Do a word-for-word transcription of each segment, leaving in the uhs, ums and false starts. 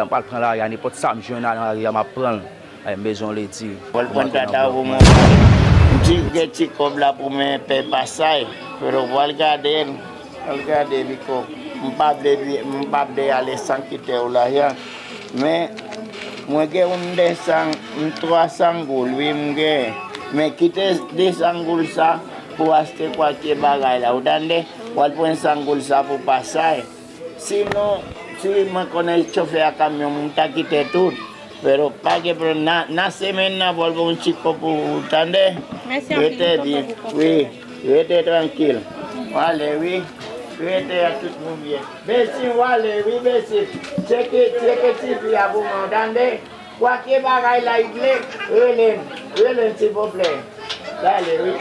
M pral pran lari a, nenpòt sa m jwenn nan lari a, m ap pran l. Ay, m bezwen yon leti. Pral pran tata pou mwen. M ti gen ti kòb la pou mwen pè pasay. Pero pral gade l. Pral gade li kòb. M pa vle, m pa vle ale san kite w lajan. Men, mwen gen yon de san, m twa san goul, wi, m gen. Men kite de san goul sa pou achte kwakye bagay la. Ou tande? Pral pran san goul sa pou pasay. Sinon, si mwen konnen chofè a kamyon, mwen ta kite tout. Pero pa gen pwoblèm. Nan, nan semèn nan, pral gen yon ti kòb pou ou, tande? Mèsi anpil, tonton, pou konsèy la. Wi, rete trankil. W ale, wi. Rete a tout moun byen. Besi, w ale, wi, Besi. Tcheke, tcheke tifi a pou mwen, tande? Kwakye bagay la, i vle, rele m. Rele m, silvouplè. W ale, wi.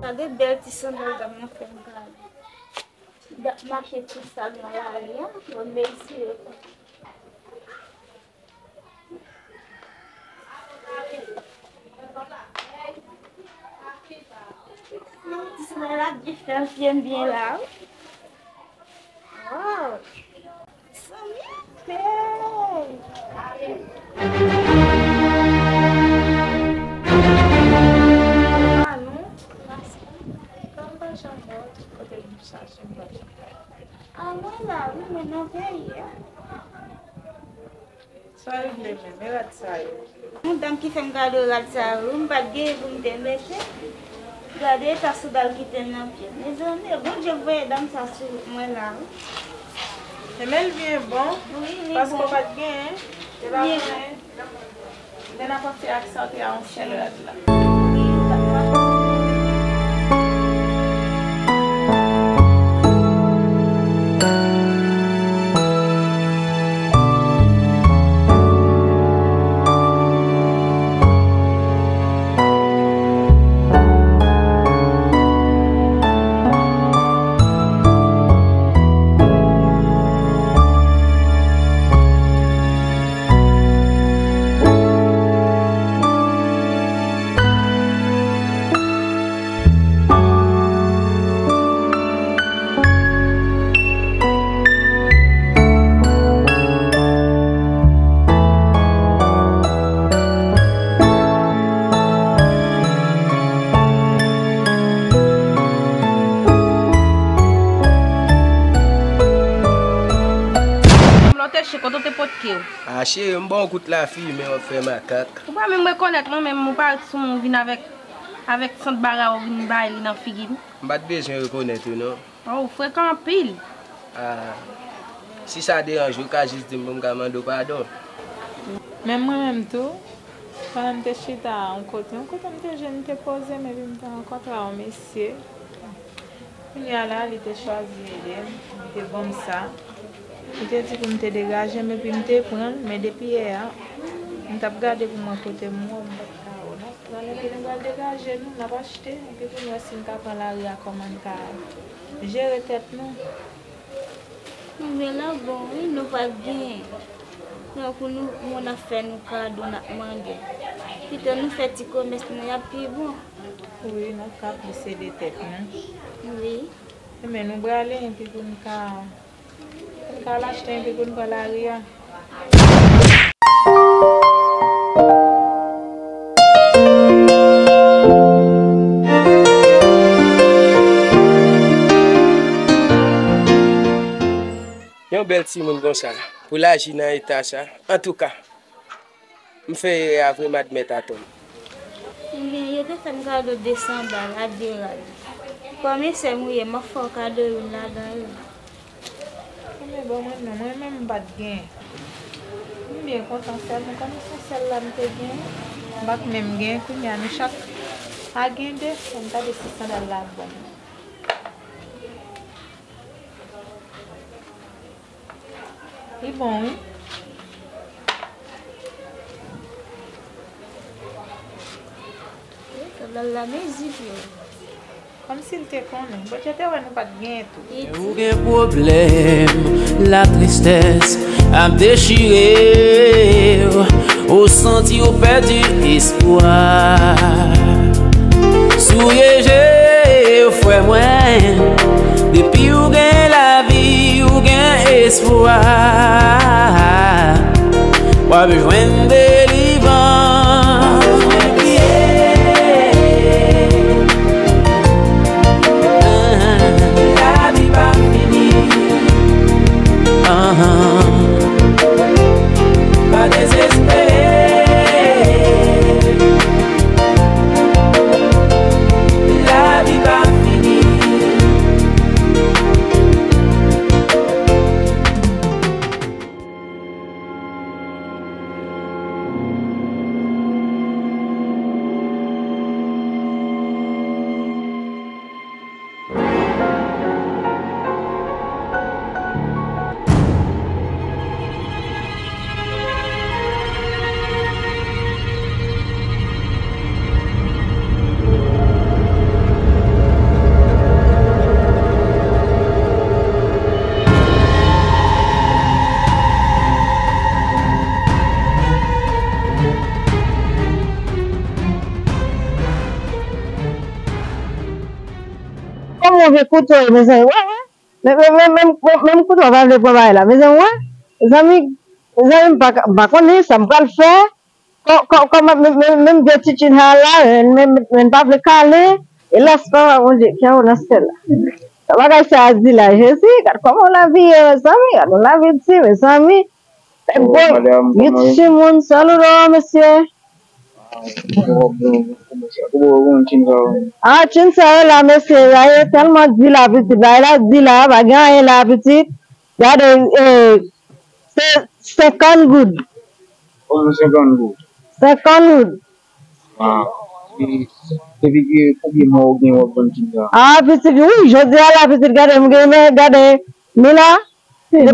Gade bèl ti sandal dam nan fè m gade. M ap mache tou sal nan lari a, mwen mezire. Ti sandal la byen fè pye m byen la, wi. Waw! Sanmi pey! Ah non, paske kòm m pa janm wè w, kote m chache m pa janm wè w. Ah, mwen la, wi, mwen nan peyi a. Sa regle menm, e rad sa yo. Yon dam ki fè m kado rad sa yo, wi, m pa t genyen pou m te mete. Gade eta sandal ki te nan pye m. Mezanmi, Bondye voye dam sa sou mwen la, wi. Enben, l byen bon, wi, li bon. Paske w pa t genyen, e pa konnen. Lè n ap pase ak sa, w te a yon sèl rad la. Lè w te chè, kote w te potke w? A, cheri, m ba w kout lafimen, w ap fè makak. Ou pa menm rekonèt mwen menm, ou parèt sou mwen, ou vin avèk, avèk sant bagay, ou vin bay li nan figi m. M pa t bezwen rekonèt ou, non. Oh, ou frekan anpil. A, si sa deranje w, ou ka jis di m pou m ka mande w padon. Men mwen menm tou, pandan m te chita yon kote, yon kote m te jwenn, m te poze m, epi m te rankontre yon mesye. Kounye a la, li te chwazi ede m, li te ban m sa. Li te di pou m te degaje m, epi m te pran l, men depi yè a, m t ap gade pou m wè kote m wè, m pa t ka wè. N ap pran l, epi nou pral degaje nou, n ap achte, epi pou n wè si n ka pran lari a, kòman n ka jere tèt nou. Anben la bon wi, nou pa t genyen. Donk pou nou, moun ap fè nou kado, n ap mande. Pito nou fè ti komès nou, y ap pi bon. Wi, n ap ka plis ede tèt nou. Wi. Enben nou prale, epi pou n ka, pou n ka al achte, epi pou n pran lari a. Yon bèl timoun konsa, pou l aji nan eta sa. Antouka, m fè erè a vre, m admèt atò m. Ebyen, yo te fè m kado de sandal a de rad. Kòm e sè m ou ye, m ap fè w kado youn ladan yo. Enben, ban mwen non, mwen menm m pa t gen. M byen kontan sèlman, kòm se sèl la m te gen, m pa t menm gen, kounye a nou chak pa gen de, ann gade si sandal la ap ban m. Li bon, wi. Wi, kòb la, l la mezi pye w. Kòmsi l te konnen. Bondye te wè nou pa t gen tou. Ou gen pwoblèm, latristès ap dechire w, ou santi w pèdi espwa. Souye je w, frè mwen, depi w gen lavi, w gen espwa. W ap jwenn delivrans. Lavi pa fini. Pa dezespere. Lavi pa fini. Kòman w vle kouto, mezanmi? Wè, wè. Men, men, men, men, men, men kouto a pa vle pran bagay la. Mezanmi, wè. Mezanmi, mezanmi, m pa, m pa konnen sa m pral fè. Kò, kò, kò, men, men, men, men vye tchetchen sa la, men, men, men, men pa vle kale. Elas, papa Bondye, kè w nan syèl la. Sa bagay sa a di la, Jezi, gad kòman lavi ye, mezanmi, gad yon lavi di, mezanmi. Tèt gwo, yit timoun, sèl ou dòwò, mesye. Ah, tchin sa yo la, mesye, bagay yo tèlman di la, pitit, bagay la di la, pa gen anyen la, pitit. Gade, eh, se senkant goud. Kòman senkant goud? Senkant goud. Ah, e depi ke konbyen mwa ou gen w ap vann tchin sa? Ah, pitit, wi, jodi a la, pitit, gade, m gen, gade, men la, Kòm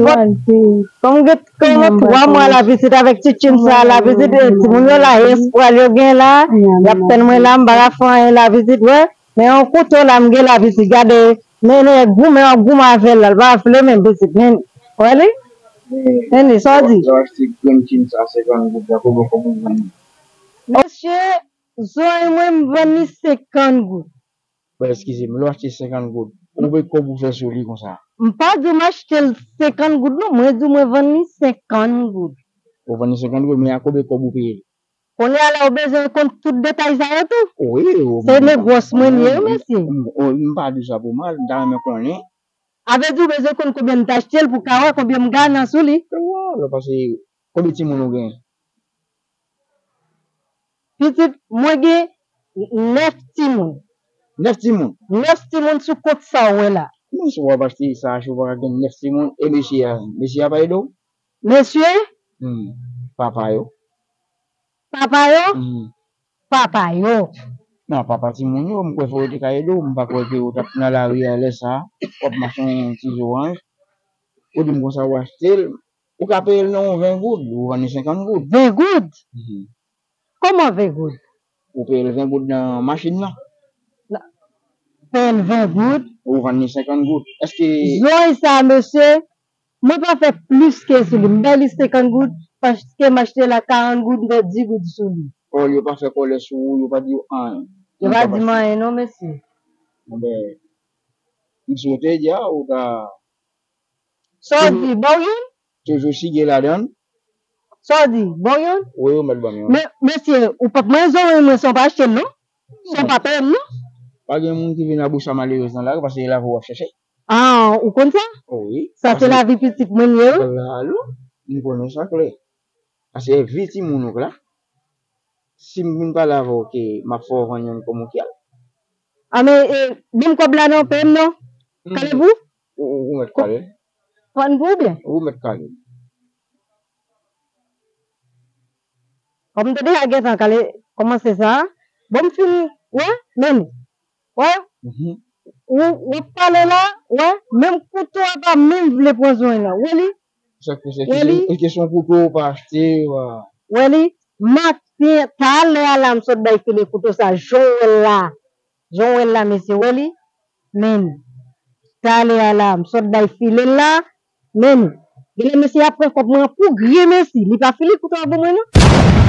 gen, kòm gen twa mwa la pitit avèk tchetchen sa la pitit, e timoun yo la, e espwa yo gen la, y ap tann mwen la, m pa ka fè anyen la pitit, wè. Men yon kouto la m gen la pitit, gade, men nèg goumen, w ap goumen avè l la, l pa vle menm pitit, men, wè li? Men li, sa w di? Lè w achte grenn tchin sa senkant goud la, konbyen kòb ou vann li? Mesye, zòrèy mwen, m vann li senkant goud. Bon, eskize m, lè w achte senkant goud, konbyen kòb ou fè sou li konsa? M pa di w m achte l senkant goud non, mwen di w mwen vann li senkant goud. Ou vann li senkant goud, men a konbyen kòb ou peye l? Kounye a la ou bezwen konn tout detay sa yo tou? Wi, ou... Se negwòs mwen li ye wi, mesye. M, m, m pa di sa pou mal, m ta renmen konnen. A vle di ou bezwen konn konbyen m t achte l pou w ka wè konbyen m ganye sou li. Wi, paske konbyen timoun ou gen? Pitit, mwen gen nèf timoun. Nèf timoun? Nèf timoun sou kont sa w wè la. Men si w ap achte sa, si w pa ka gen nèf timoun, e mesye a, mesye a pa ede w? Mesye? Hmm, papa yo. Papa yo? Hmm. Papa yo. Non, papa timoun yo, m kwè fò yo te ka ede w, m pa kwè ke w t ap nan lari a lè sa, w ap mache yon ti zoranj. Ou di m konsa w achte l, ou ka peye l nan yon ven goud, ou vann li senkant goud. Ven goud? Mhm. Kòman ven goud? Ou peye l ven goud nan machin nan. Peye l ven goud? Ou vann li senkant goud. Èske... Zòrèy sa, mesye, mwen pa fè plis ke sou li. M bay li senkant goud, paske m achte l a karant goud, m fè dis goud sou li. Ò, yo pa fè kòlè sou ou, yo pa di w anyen. Yo pa di m anyen non, mesye. Enben, m swete di a, ou ta... Sa w di, ba w youn? Toujou sige ladan l. Sa w di, ba w youn? Wi, ou mèt ban m youn. Men, mesye, ou p ap manyen zòrèy mwen san w pa achte l non. San w pa peye m non. Pa gen moun ki vin a bouch sa malerèz nan lari, paske se lavi w ap chèche. Ah, ou konn sa? Wi. Sa se lavi pitit mwen ye wi. Alò, m konnen sa klè. Paske vi timoun ou la. Si m vin pale avè w ke m ap fè w vann youn kòm ou kyèl. Ah, men, e, ban m kòb la non, peye m non. Hmm. Kale pou ou? Ou, ou, ou mèt kale. Vann pou ou byen? Ou mèt kale. Kòm m te deja gentan kale, kòmanse sa, bon, m fin, wè, men, wè, mhm, ou, ou pale la, wè, menm kouto a pa menm vle pran zòrèy la, wè li? Sa k fè se kesyon kouto ou pa achte. Wè li, maten, talè a la, m sot bay file kouto sa, jan w wè l la. Jan w wè l la, mesye, wè li. Men, talè a la, m sot bay file l la. Men, genlè mesye ap pran kòb mwen an pou gre mesi. Li pa file kouto a ban mwen, non.